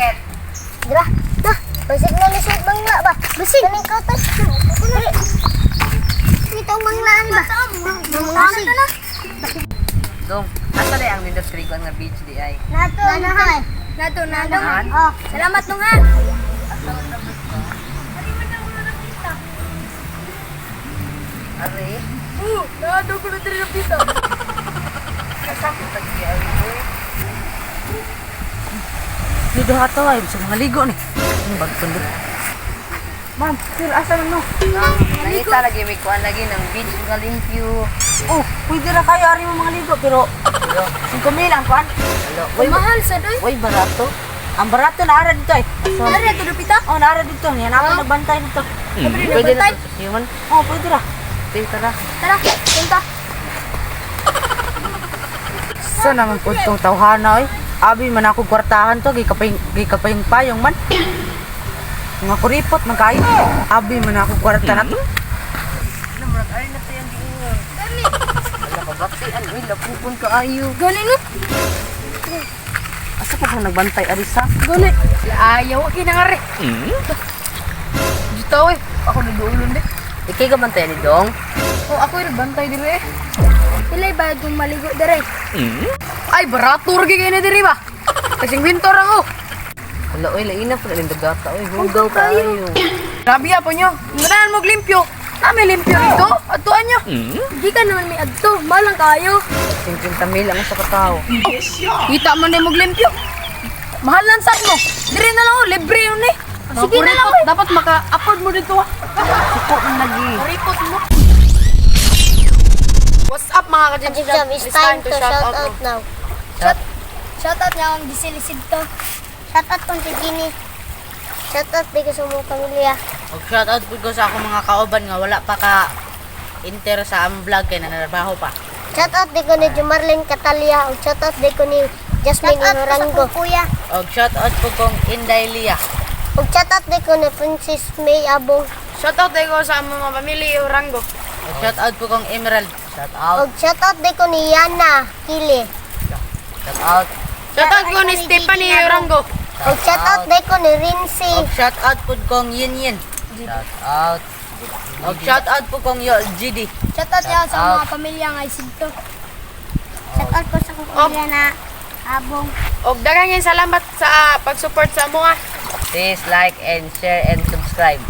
Ticket. Dira. Nah, basig na lisod bangla ba? Basig. Kaning kautas. Diri. Dito ang banglaan ba? Basig. Dong, asa day ang nindot Trigon nga beach di ay? Nato, nato. Nato, nato. Oh, salamat nung ha. Ari. Nato ko na diri napita. Kasakit tag si Ari boy. Ni duha to ay sa mga ligo ni. Ang bagtundot. Ma'am, sir, asa man no? Nangita lagi may kuan lagi ng beach nga limpyo. Oh, pwede ra kayo ari mo mga ligo pero 5 mil ang kuan. Alo, way Mahal sa doy. Way barato. Ang barato na ara dito ay. So, Nari to dupita. oh, naara dito. Yan ako nagbantay dito. Pwede na to sa human. Oh, pwede ra. Te, tara. Tara, punta. Sa naman po itong tawhana oy. Abi man ako kwartahan to, gikapay gikapayong payong man. Mga kuripot man kayo. Abi man ako kwarta na to. Ano, murag ari na to yung giingon. Ala ka batian, uy, lapupon ka ayo. Gani no? Asa pa kang nagbantay ari sa? Gani. Ayaw kay nangari. Dito eh. Ako nagulon de. Ikay ka bantay ni Dong? Oh, ako yung nagbantay diri eh. Pilay bayad kong maligo diri. Ay, barato ra gyud kay na diri ba? Kasing winter ang oh. Ala, uy, laina po na ning dagata, uy, hugaw ka ayo. Grabe po nyo. Ganahan mo limpyo. Nami limpyo dito. Atuan nyo. Di ka naman may adto. Malang kayo. 50 mil ang sa katao. Kita man din mo limpyo. Mahal lang sad mo. Diri na lang oh, libre yun eh. Sige na lang. Dapat maka-afford mo dito ah. Suko man lagi. Kuripot mo. What's up, mga ka-Jam? Jam, it's time to shout out now. Shout Shout out niya akong gisilisid to. Shout out kong si Ginny. Shout out di ko sa mga pamilya. Og shout out pud ko sa akong mga kauban nga wala pa ka enter sa among vlog kay nanarbaho pa. Shout out di ko ni Jumarlene Catalia. Ug shout out di ko ni Jasmine Orango. Kuya. Og shout out pud kong Inday Lia. Ug shout out di ko ni Princess May Abong. Shout out ko sa among mga pamilya Orango. Og shout out pud kong Emerald. Shout out. Ug shout out di ko ni Yana Kili. Shout out. Shout out ko ni Stephanie Orango. Ug shout out di ko ni Rincy. Og shout out pud kong Yin Yin. Shout out. Og shout out pud kong Yo GD. Shout out niya sa mga pamilya nga isidto. Shout out ko sa akong pamilya na Abong. Og daghang salamat sa pag-support sa amoa. Please like and share and subscribe.